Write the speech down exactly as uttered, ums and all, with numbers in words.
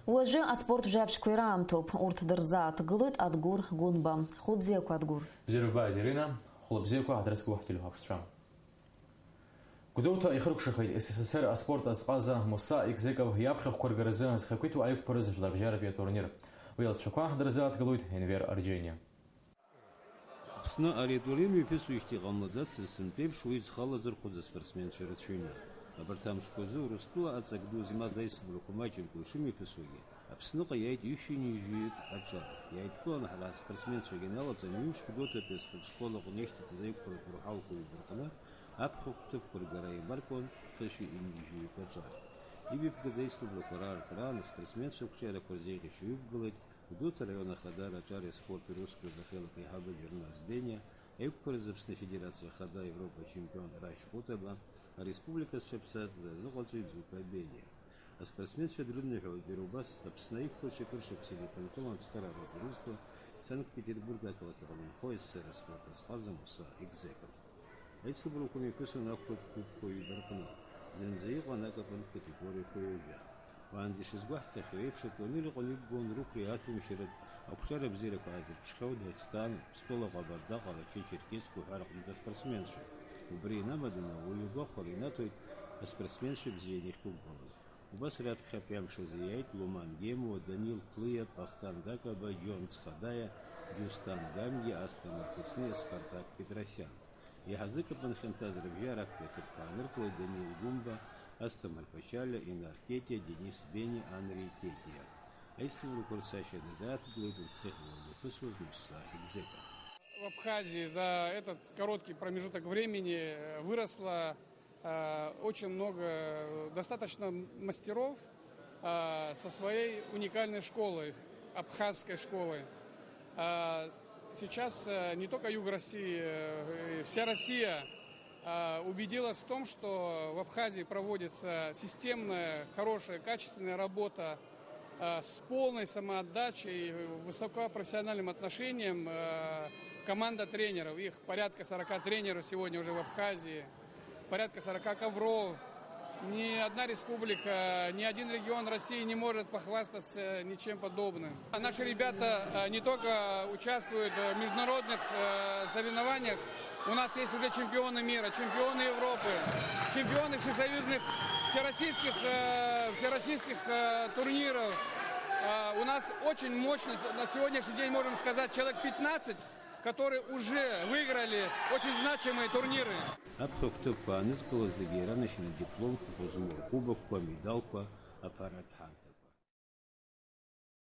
Уажәы аспорт жәабжьқәа ираамҭоуп, урҭ дырзааҭгылоит Адгәыр Гәынба. Хәлыбзиақәа, Адгәыр. Бзиара ббааит, Ирина. Хәлыбзиақәа ҳадрызку ҳтелехәаԥшцәа. Гәдоуҭа ихыркәшахеит С С С Р аспорт азҟаза Муса Егзеков иаԥхьахәқәа ргаразы зхақәиҭу аиқәԥараз жәларбжьаратәи атурнир. Уи алҵшәақәа дырзааҭгылоит Енвер Арџьениа. Аԥсны ари атурнир мҩаԥысуеижьҭеи иҟамлаӡацызт, сынтәеиԥш уи зхы алазырхәыз аспортсменцәа рацәаҩны. Абарҭ амшқәа рзы Урыстәыла аҵак ду змаз аицлабрақәа маҷымкәа ишымҩаԥысуагьы, Аԥсныҟа иааит ҩышәи ҩынҩажәаҩык аҿар. Иааидкыланы ҳара ҳаспортсменцәагьы иналаҵан, ҩымш Гәдоуҭатәи аспортшкол аҟны ишьҭаҵаз аиқәԥарақәа рҳәалқәа ҩбарҟны аԥхьахә ҭыԥқәа ргара еибаркуан хышәи ҩынҩажәаҩык аҿар. Ибиԥгаз аицлабрақәа раартраан аспортсменцәа ақәҿиарақәа рзеиӷьашьа ҩықәгылеит Гәдоуҭа араион Ахадара аҿари аспорти русқәа рзы ахеилак аиҳабы Џьарнас Бениа, аиқәԥаразы Аԥсны Афедерациа Ахада Европа ачемпион Рашь Хәытаба, ареспублика зҽаԥсаз дазыҟаҵоит Зука Бениа. Аспортсменцәа дрыдныҳәалеит иара убас Аԥсны аиқәԥаҩцәа акыр шықәса ирыдҳәалан ацхырааратә рызқәа Санкт-Петербург ақалақь аҟны инхо С С Р аспорт азҟаза Муса Егзеков. Аицлабрақәа мҩаԥысуан ақәԥатә гәыԥқәа ҩба рҟны. Зынӡа иҟан акапан категориақәа ҩажәа. Уаанӡа ишазгәаҳҭахьоу еиԥш, атурнир аҟны иқәгылан рықәреи аҭәамшьаратә ақәҿиара бзиарақәа аазырԥшхьоу Дагестан, Урыстәыла, Ҟабарда, Ҟарачы-Черкесск уҳәа рҟнытә аспортсменцәа. Убри инамаданы, ауаҩы агәахәара инаҭоит аспортсменцәа бзианы иахьықәгылаз. Убас раԥхьатәи амш азы иааит Луман Гемуа, Данил Плыиа, Пахтан Гакаба, Џьон Цхадаиа, Џьусҭан Гамгиа, Асҭамыр Кәыҵниа, Спартак Петросиан. Иаҳа зыкапан хьанҭаз рыбжьара актәи аҭыԥқәа ааныркылеит Данил Гәымба, Асҭамыр Пачалиа, Инар Тетиа, Денис Бениа, Анри Тетиа. Аицлабрақәа рцашьа дазааҭгылеит урҭ зыхьӡала имҩаԥысуаз Муса Егзеков. В Абхазии за этот короткий промежуток времени, э, выросло, э, очень много, э, достаточно мастеров, э, со своей уникальной школой, абхазской школой. Э, сейчас, э, не только юг России, э, вся Россия, э, убедилась в том, что в Абхазии проводится системная, хорошая, качественная работа, э, с полной самоотдачей и высокопрофессиональным отношением, э, команда тренеров. Их порядка сорока тренеров сегодня уже в Абхазии, порядка сорока ковров. Ни одна республика, ни один регион России не может похвастаться ничем подобным. А наши ребята, э, не только участвуют в международных, э, соревнованиях, у нас есть уже чемпионы мира, чемпионы Европы, чемпионы всесоюзных, всероссийских, э, всероссийских, э, турниров. Э, у нас очень мощный, на сегодняшний день можем сказать, человек пятнадцать, которые уже выиграли очень значимые турниры. Аԥхьахә ҭыԥқәа аанызкылаз зегьы иранашьаны адипломқәа, змоу ркубокқәа, амедалқәа, аԥаратә ҳамҭақәа.